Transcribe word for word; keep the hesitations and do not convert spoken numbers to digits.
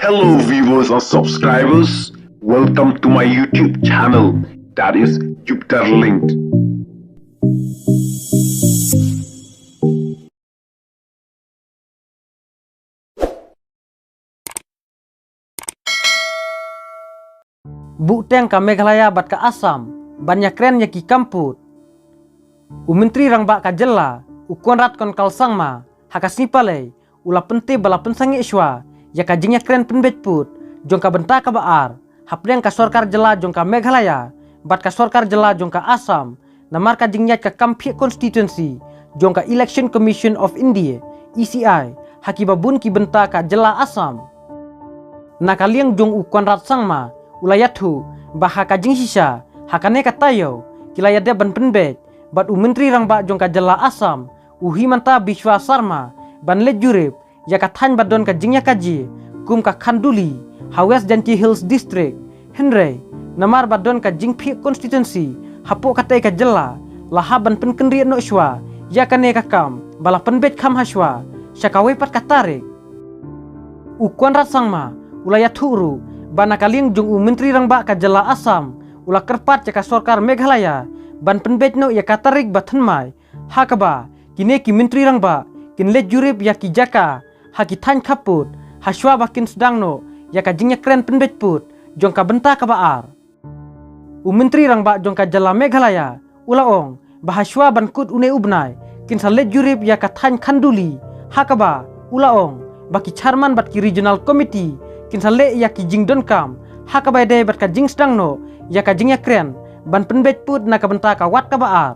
Hello viewers and subscribers, welcome to my YouTube channel, that is Jupiter Linked. Buhteng ka Meghalaya bad ka Assam ban ïakren ïa ki kam pud. U Myntri Rangbah ka jylla, u Conrad Konkal Sangma, ha ka sngi Palei, u la pyntip ba la pynsangeh shuwa ïa ka jingïakren pynbeit pud jong ka bynta kaba ar hapdeng ka sorkar jylla jong ka Meghalaya bad ka sorkar jylla jong ka Assam, namar ka jingïaid ka kam phiah constituency jong ka Election Commission of India, E C I, ha kiba bun ki bynta ka jylla Assam. Na ka liang jong u Conrad Sangma, u la ïathuh ba ha ka jingshisha ha kane ka taïew ki la ïadep ban pynbeit bad u Myntri Rangbah jong ka jylla Assam, u Himanta Biswa Sarma, ban leit jurip ïa ka thaiñ ba don ka jingïakajia kum ka Khanduli ha West Jaintia Hills District. Hynrei namar ba don ka jingphiah constituency hapoh katei ka jylla, la hap ban pynkynriah noh shuwa ïa kane ka kam ba la pynbeit kham ha shuwa sha kawei pat ka tarik. U Conrad Sangma u la ïathuh ruh ba na ka liang jong u Myntri Rangbah ka jylla Assam, u la kyrpad ïa ka sorkar Meghalaya ban pynbeit noh ïa ka tarik ba thymmai, ha kaba kine ki Myntri Rangbah kin leit jurip ïa ki jaka ha ki thaiñ khappud ha shuwa ba kin sdang noh ïa ka jingïakren pynbeit pud jong ka bynta kaba ar. U Myntri Rangbah jong ka jylla Meghalaya u la ong ba ha shuwa ban kut une u bnai, kin sa leit jurip ïa ka thaiñ Khanduli, ha kaba u la ong ba ki chairman bad ki regional committee kin sa leh ïa ki jingdonkam ha kaba ïadei bad ka jingsdang noh ïa ka jingïakren ban pynbeit pud na ka bynta ka wat kaba ar.